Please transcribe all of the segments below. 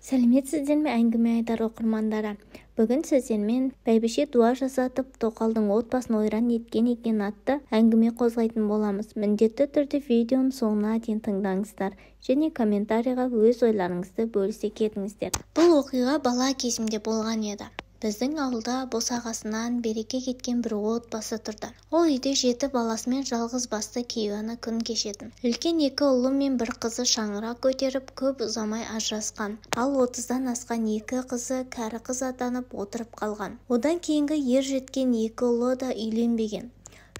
Сәлеметсіздер ме, әңгіме айтар оқырмандары! Бүгін сіздермен бәйбіше дуа жасатып, тоқалдың отбасын ойран еткен екен атты әңгіме қозғайтын боламыз. Міндетті түрде видеоның соңына дейін тыңдаңыздар және комментарийға өз ойларыңызды бөлісе кетіңіздер. Бұл оқиға бала кезімде болған еді. Біздің ауылда босағасынан береке кеткен бір отбасы тұрды. Ол үйде 7 баласымен жалғыз басты кейуана күн кешетін. Үлкен 2 ұлы мен бір қызы шаңырақ көтеріп, көп ұзамай ажырасқан. Ал 30-дан асқан 2 қызы кәрі қыз атанып отырып қалған. Одан кейінгі ер жеткен 2 ұлы да үйленбеген.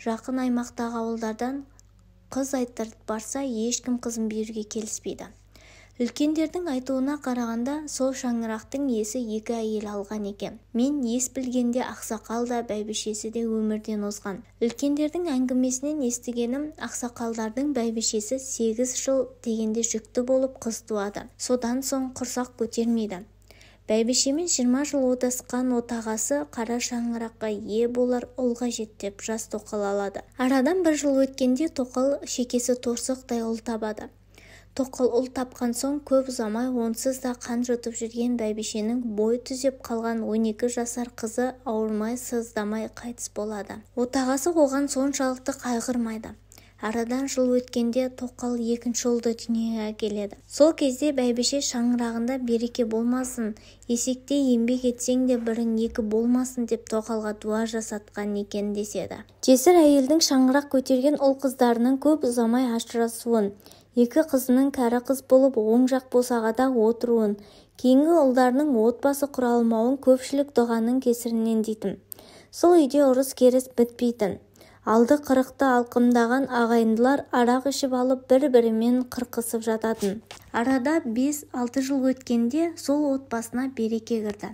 Жақын аймақтағы ауылдардан қыз айттырып барса, ешкім қызын беруге келіспейді. Үлкендердің айтуына қарағанда, сол шаңырақтың иесі 2 әйел алған екен. Мен ес білгенде ақсақал да бәйбішесі де өмірден озған. Үлкендердің әңгімесінен естігенім, ақсақалдардың бәйбішесі 8 жыл дегенде жүкті болып қыз туады. Содан соң құрсақ көтермейді. Бәйбішемен 20 жыл отасқан отағасы қара шаңыраққа ие болар ұлға жеттеп жас тоқал алады. Арадан бір жыл өткенде тоқал шекесі торсықтай ұл табады. Тоқал ұл тапқан соң көп ұзамай онсыз да қан жұтып жүрген бәйбішенің бой түзеп қалған 12 жасар қызы ауырмай сыздамай қайтыс болады. Отағасы оған соншалықты қайғырмайды. Арадан жыл өткенде тоқал екінші ұлды дүниеге әкеледі. Сол кезде бәйбіше шаңырағында береке болмасын, есекте еңбек етсең де бірің екі болмасын деп тоқалға дуа жасатқан екен деседі. Жесір әйелдің шаңырақ көтерген ұл қыздарының көп ұзамай ажырасуын, 2 қызының кәрі қыз болып оң жақ босағада отыруын, кейінгі ұлдарының отбасы құра алмауын көпшілік дұғаның кесірінен дейтін. Сол үйде ұрыс-керіс бітпейтін. Алды қырықты алқымдаған ағайындылар арақ ішіп алып бір-бірімен қырқысып жататын. Арада 5-6 жыл өткенде сол отбасына береке кірді.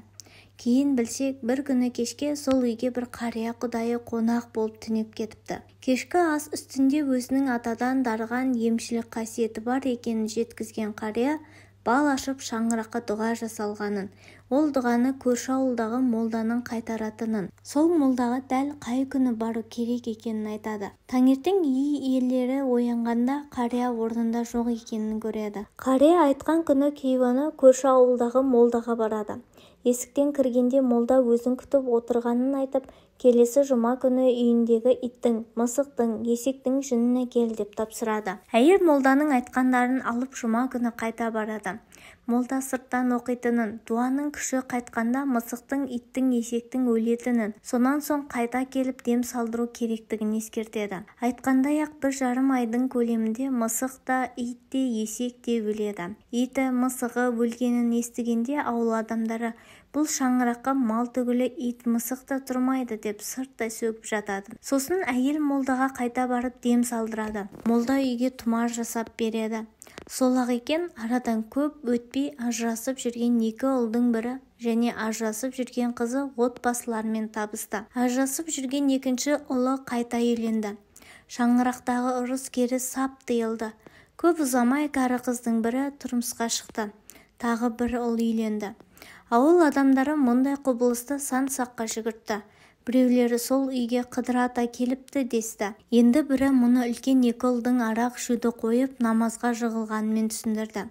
Кейін білсек, бір күні кешке сол үйге бір қария құдайы қонақ болып түнеп кетіпті. Кешкі ас үстінде өзінің атадан дарыған емшілік қасиеті бар екенін жеткізген қария бал ашып шаңыраққа дұға жасалғанын, ол дұғаны көрші ауылдағы молданың қайтаратынын, сол молдаға дәл қай күні бару керек екенін айтады. Таңертең үй иелері оянғанда қария орнында жоқ екенін көреді. Қария айтқан күні кейуана көрші ауылдағы молдаға барады. Есіктен кіргенде молда өзін күтіп отырғанын айтып, келесі жұма күні үйіндегі иттің, мысықтың, есектің жүнін әкел деп тапсырады. Әйел молданың айтқандарын алып жұма күні қайта барады. Молда сырттан оқитынын, дуаның күші қайтқанда мысықтың, иттің, есектің өлетінін, сонан соң қайта келіп дем салдыру керектігін ескертеді. Айтқандай-ақ 1,5 айдың көлемінде мысық та, ит те, есек те өледі. Иті, мысығы өлгенін естігенде ауыл адамдары бұл шаңыраққа мал түгілі ит, мысық та тұрмайды деп сырттай сөгіп жатады. Сосын әйел молдаға қайта барып дем салдырады. Молда үйге тұмар жасап береді. Сол-ақ екен, арадан көп өтпей ажырасып жүрген 2 ұлдың бірі және ажырасып жүрген қызы отбасыларымен табысты. Ажырасып жүрген екінші ұлы қайта үйленді. Шаңырақтағы ұрыс-керіс сап тыйылды. Көп ұзамай кәрі қыздың бірі тұрмысқа шықты. Тағы бір ұл үйленді. Ауыл адамдары мұндай құбылысты сан саққа жүгіртті. Біреулері сол үйге Қыдыр ата келіпті десті. Енді бірі мұны үлкен 2 ұлдың арақ ішуді қойып намазға жығылғанымен түсіндірді.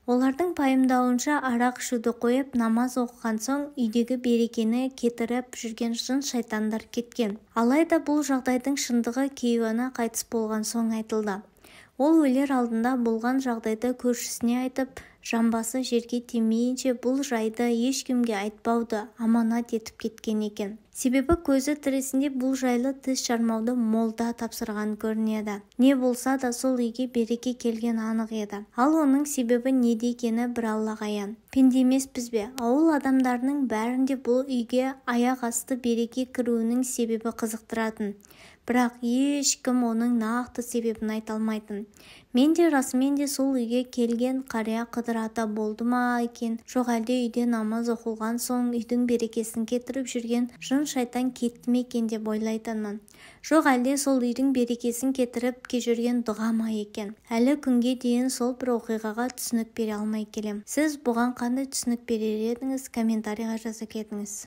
Олардың пайымдауынша арақ ішуді қойып намаз оқыған соң үйдегі берекені кетіріп жүрген жын шайтандар кеткен. Алайда бұл жағдайдың шындығы кейуана қайтыс болған соң айтылды. Ол өлер алдында болған жағдайды көршісіне айтып, жамбасы жерге тимейінше бұл жайды ешкімге айтпауды аманат етіп кеткен екен. Себебі көзі тірісінде бұл жайлы тіс жармауды молда тапсырған көрінеді. Не болса да сол үйге береке келген анық еді. Ал оның себебі неде екені бір Аллаға аян. Пенде емеспіз бе? Ауыл адамдарының бәрінде бұл үйге аяқ асты береке кіруінің себебі қызықтыратын. Бірақ ешкім оның нақты себебін айта алмайтын. Мен де расымен де сол үйге келген қария Қыдыр ата болды ма екен, жоқ әлде үйде намаз оқылған соң үйдің берекесін кетіріп жүрген жын шайтан кетті ме екен деп ойлайтынмын. Жоқ әлде сол үйдің берекесін кетіріп жүрген дұға ма екен. Әлі күнге дейін сол бір оқиғаға түсінік бере алмай келем. Сіз бұған қандай түсінік берер едіңіз? Комментарийға жаза кетіңіз.